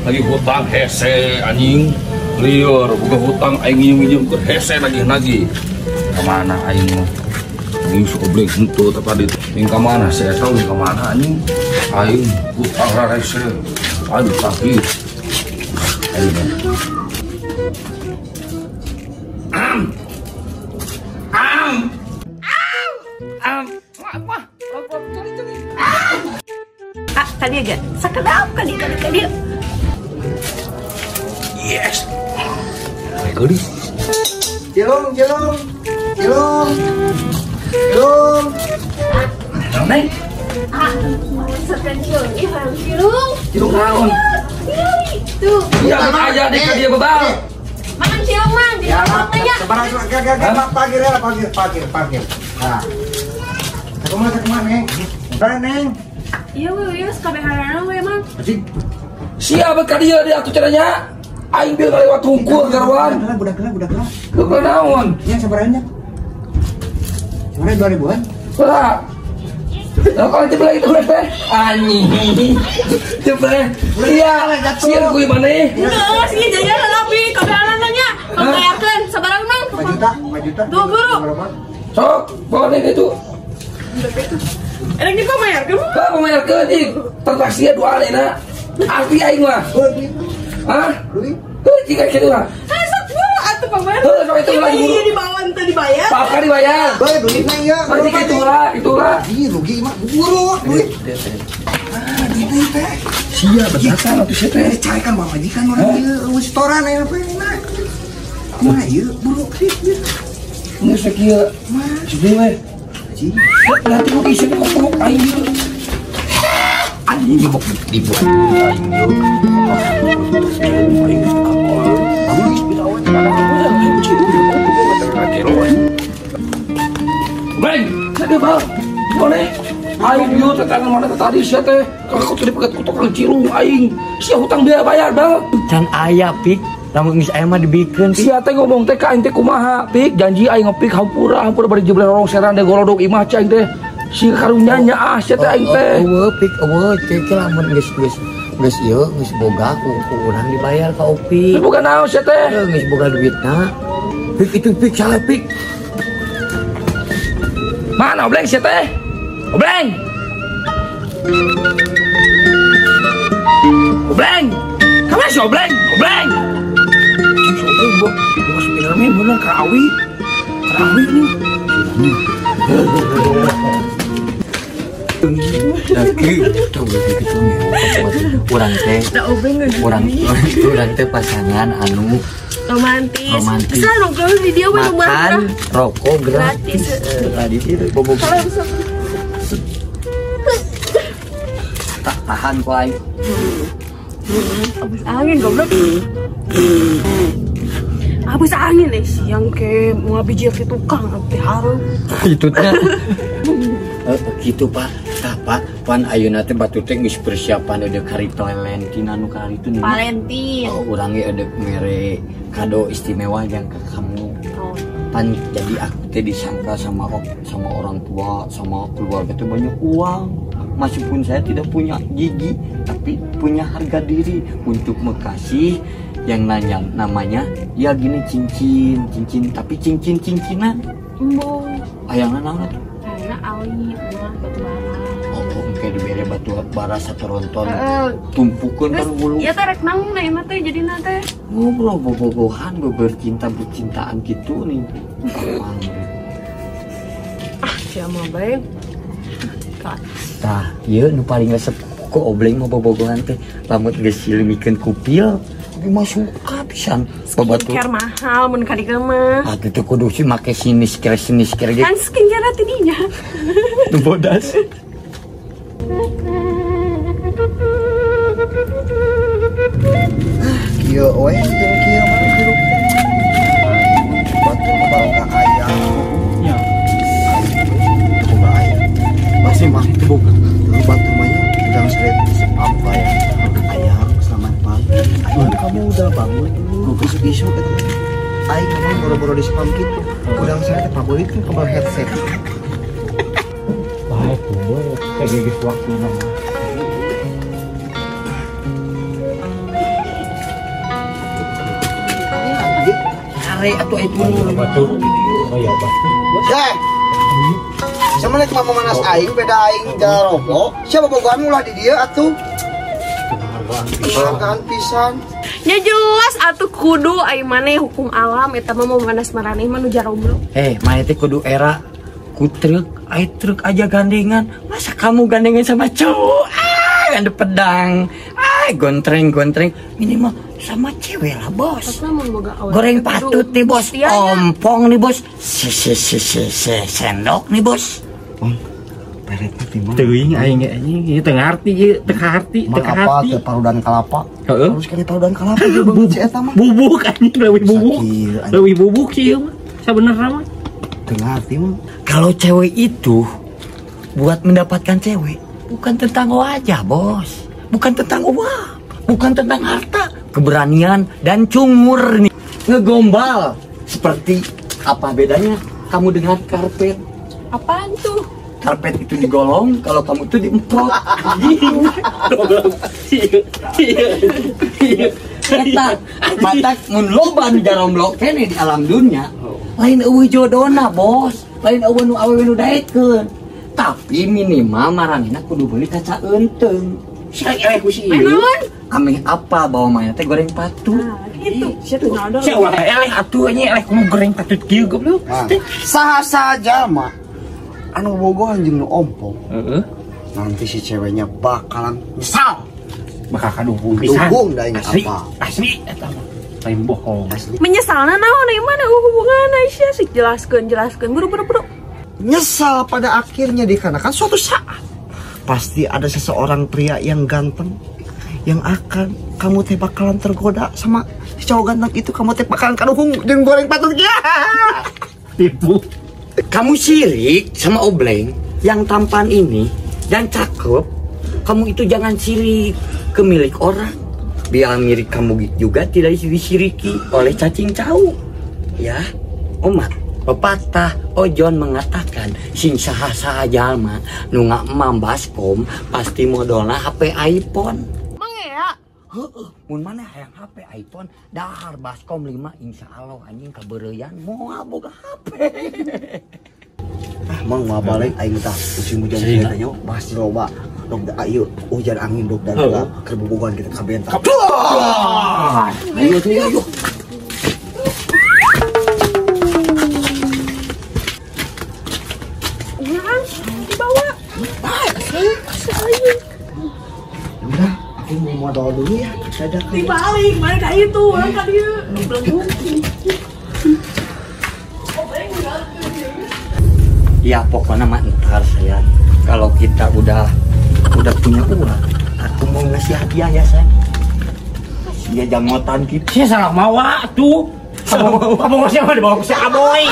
Lagi hutang hese anjing liur buka hutang aing nginjem keur hese nagih-nagih. Ka mana aing mah? Aing sok obleng henteu teh tadi. Aing ka mana si eta ka mana anjing? Aing hutang rarese. Aduh sakit. Aing. Am. Am. Am. Wah, wah, cari. Ah, tadi aja. Sakedap kali kali. Yes. Baik, Cilung, cilung. Cilung. Cilung. Neng. Ah, cilung. Cilung naon? Tuh. Iya, aja di dia bebal. Mang cilung mang, di ya. Sabar, parkir ya, parkir. Nah. Kumaha, Neng? Udah, Neng. Iya, we, sakabehanana we, Mang. Anjing. Siapa ka dieu dia atuh caranya? Aing bil kalewat hungkul garwan. Budak geula. Budak naon? Nya sabaraha nya? Sabaraha 2000-an? Lah. Lah kalau tipe lagi tuh teh. Anjing. Tipe. Iya, sieun kuy maneh. Geus, ieu jajan lebih kabehanana nya. Pangbayarkeun sabaraha Mang? 5 juta, 5 juta. Tuh, buru. Sok, bawa deh itu. Erek di pamayarkeun. Ka pamayarkeun ih, transaksi dua alena. Asli aing mah. Hah? Duit? Heuh, jika kitu lah. Sok buru atuh pamayar. Heuh, sok itu lagi buru. Iya dibawa teu dibayar. Paka dibayar. Bae duitna ieu. Masih kitu lah, itulah. Ih, rugi mah buru duit. Ah, duitna teh. Sia bedakan atuh sia teh. Carekan pamajikan urang ieu eueuh setoran aya apa na. Kumaha ieu buru duit. Geus kieu. Mah, sedih we. Anjing. Berarti kok isi kok aing ieu. Anjing nyebok dibuat aing ieu. Aing geus kapol. Geus bisa awe teh kada aing cium. Bang, sedih bang. Boleh. Aing ieu teh tangan mana tadi sia teh. Aku tadi pegat ku tukang cilung aing. Sia hutang biaya bayar, Bang. Can aya pik. Lamun geus aya mah dibikeun. Sia teh ngomong teh ka aing teh kumaha, pik. Janji aing ngepik hampura, hampura bari jebleh rongseran deh golodog imah cai aing teh. Si karunya nya ah sia teh aing teh. Eueuh pik, eueuh teh lamun geus geus geus ieu geus boga ku urang dibayar ka Opi. Geus boga naon sia teh? Geus boga duitna. Pik itu pik salah pik. Mana obleng sia teh? Obleng. Obleng. Kamana si obleng? Obleng. Si obleng gua Spiderman bener ka awi. Ka awi nih. Urang teh pasangan anu romantis. Romantis. Makan rokok gratis. Tadi itu bobo. Tak tahan ku aing. Abis angin goblok. Abis angin eh siang ke mau bijir ke tukang teh harum. Itu teh. Gitu Pak. Tah Pak, pan ayeuna teh batu teh geus persiapan ada kari Valentin anu kari itu nih. Valentin. Oh, urang ge ada mere kado istimewa yang ke kamu. Oh. Pan jadi aku teh disangka sama sama orang tua, sama keluarga teh banyak uang. Meskipun saya tidak punya gigi, tapi punya harga diri untuk mengkasih yang nanya namanya ya gini cincin, cincin tapi cincin cincinan. Embung. Ayangna naon atuh? Ayangna awi mah batu bara. Oh, engke dibere batu bara satu ronton. Tumpukeun kan bulu. Ieu teh rek naon na ieu teh jadina teh. Ngobrol bobogohan, bercinta bercintaan gitu nih. Ah, sia mah bae. Tah, ieu nu paling resep ku obleng mah bobogohan teh lamun geus silimikeun kupil tapi mah suka pisan. Skincare mahal mun ka dieu mah. Atuh teh kudu sih make skincare ge. Kan skincare teh dinya. Nu bodas. Kieu we jeung kieu mah hirup. Batur mah barokah aya. Nya. Boga aya. Masih mah teu boga. Batur mah nya udang seret spam bae. Ayang selamat pagi. Ayang kamu udah bangun belum? Isuk-isuk eta mah. Aing ngomong boro-boro di spam gitu. Udang seret favorit kan kabel headset. Baik, boy. Kayak gigit waktu nama. Sare atuh itu. Batur. Oh ya batur. Eh. Semenek mah mamanas aing beda aing jaromlo. Siapa bogohan ulah di dieu atuh. Penghargaan pisan. Ya jelas atuh kudu aing maneh hukum alam eta mah mamanas maraneh mah nu jaromlo. Eh, maneh teh kudu era ku truk, ai truk aja gandengan. Masa kamu gandengan sama cowok? Ah, ada pedang. Ah, gontreng-gontreng minimal sama cewek lah, Bos. Goreng patut nih, Bos. Ompong nih, Bos. Sendok nih, Bos. Bang, peretna ti mah. Teuing aing ge anjing, ieu teu ngarti ieu, teu kaharti, teu kaharti. Apa teh parudan kalapa? Heeh. Harus kali parudan kalapa ieu beungeut si eta mah. Bubuk anjing leuwih bubuk. Leuwih bubuk sih ieu mah. Sabenerna mah. Teu ngarti mah. Kalau cewek itu buat mendapatkan cewek bukan tentang wajah, Bos. Bukan tentang uang, bukan tentang harta, keberanian dan cungur nih. Ngegombal seperti apa bedanya kamu dengan karpet? Apaan tuh? Karpet itu digolong, kalau kamu itu diemprot. Eta matak mun loba nu jaromlo kene di alam dunia. Lain eueuh jodona, Bos. Lain eueuh nu awewe nu daekeun. Tapi minimal maranehna kudu beuli kaca eunteung. Sia eleh ku si ieu. Ameh apa bawa maneh teh goreng patut. Nah, gitu. Sia teu ngador. Sia ulah eleh atuh nya eleh kudu goreng patut kieu goblok. Saha saja mah anu bogohan jeung nu ompong. Heeh. Nanti si ceweknya bakalan nyesal. Bakal kaduhung pisan. Duhung da nya apa. Asli eta mah. Lain bohong. Asli. Menyesalna naon ieu mana hubunganna sia sih jelaskeun buru-buru buru. Nyesal pada akhirnya dikarenakan suatu saat pasti ada seseorang pria yang ganteng yang akan kamu teh bakalan tergoda sama si cowok ganteng itu, kamu teh bakalan kaduhung jeung goreng patut ya. Tipu. Kamu sirik sama Obleng yang tampan ini dan cakep. Kamu itu jangan sirik ke milik orang. Biar milik kamu juga tidak disiriki oleh cacing cau. Ya, omat. Pepatah Ojon mengatakan sing saha-saha jalma nu ngamam baskom pasti modalna HP iPhone. Mang ya? Heeh, mun maneh hayang HP iPhone dahar baskom 5 insyaallah anjing kabeureuyan moal boga HP. Ah, mang moal balik aing tah musim hujan kieu teh nya pasti loba. Dok ayo hujan angin dok dan keur bobogohan kita kabehan tah. Ayo tuh ayo. Udah, aku mau modal dulu ya. Dadah. Dibalik, mana kayak itu, orang tadi belum. Ya pokoknya mah ntar sayang. Kalau kita udah punya uang, aku mau ngasih hadiah ya sayang. Dia jangotan gitu. Saya salah mawa tuh. Kamu ngasih apa dibawa ke si Aboy.